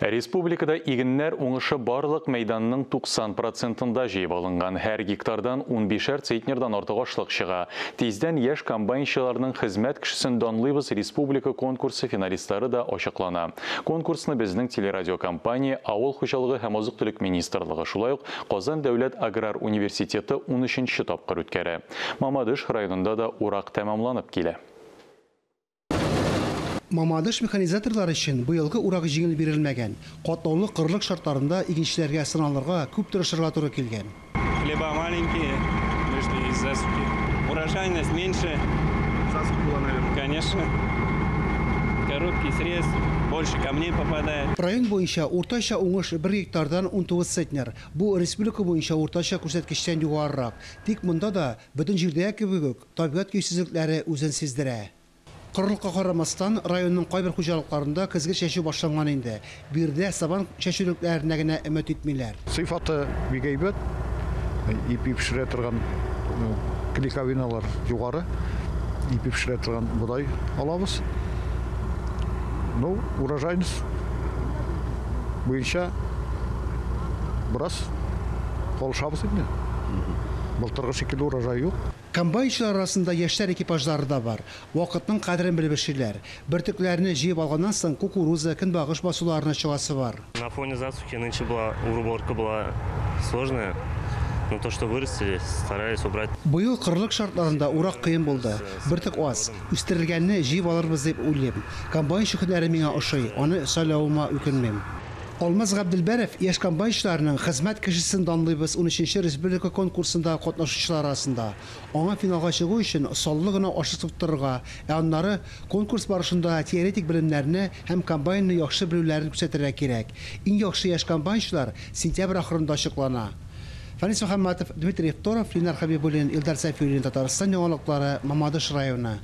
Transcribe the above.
Республикада игеннәр уңышы барлык мәйданның 90%-ында җыеп алынган. Һәр гектардан 15 центнердан артык ашлык чыга. Тиздән яшь комбайнчыларның хезмәт кешесен данлыйбыз республика конкурсы финалистлары да ачыклана. Конкурсны безнең телерадиокомпания, Авыл хуҗалыгы һәм азык-төлек министрлыгы, шулай ук Казан дәүләт аграр университеты 13нче тапкыр үткәрә. Мамадыш районында да урак тәмамланып килә. Мамадыш механизаторлары өчен быелгы урак җиңел бирелмәгән. Катлаулы кырлык шартларында игенчеләргә сыналырга, күп тырышырга туры килгән. Хлеба маленькие, вышли из засухи. Урожайность меньше. Засуха была, наверное. Конечно. Короткий срез, больше камней попадает. Район буенча уртача уңыш 1 гектардан 19 центнер. Бу республика буенча уртача күрсәткечтән югарырак. Тик монда да бөтен җирдәге кебек үк табигать көйсезлекләре үзен сиздерә. Корылыкка карамастан, районның кайбер хуҗалыкларында көзге чәчү башланган инде. Биредә сабан чәчүлекләренә генә өмет итмиләр. Сыйфаты бик әйбәт. Ипи пешерә торган клейковиналар югары. Ипи пешерә торган бодай алабыз. Ну, урожайность буенча бераз калышабыз инде. Былтыргы шикелле урожай юк. Комбайнчылар арасында яшьләр экипажлары да бар. Вакытның кадерен белеп эшлиләр. Бөртекләрне җыеп алганнан соң кукуруза, көнбагыш басуларына чыгасы бар. На фоне засухи нынче была уборка была сложная, но то, что вырастили, старались убрать. Быел кырлык шартларында урак кыен булды. Бөртек аз. Үстерелгәнне җыеп алырбыз дип уйлыйм. Комбайнчы һөнәре миңа ошый, аны сайлавыма үкенмим. Алмаз Габделбәров яшь комбайнчыларның хезмәт кешесен данлыйбыз 13нче республика конкурсында катнашучылар арасында. Аңа финалга чыгу өчен саллы гына ашлык тоттырырга, ә аннары конкурс барышында теоретик белемнәрне һәм комбайнны яхшы белүләрен күрсәтергә кирәк. Иң яхшы яшь комбайнчылар сентябрь ахырында ачыклана. Фанис Мөхәммәтов, Дмитрий Евторов, Ленар Хабибуллин, Илдар Сәфиуллин, Татарстан яңалыклары, Мамадыш районы.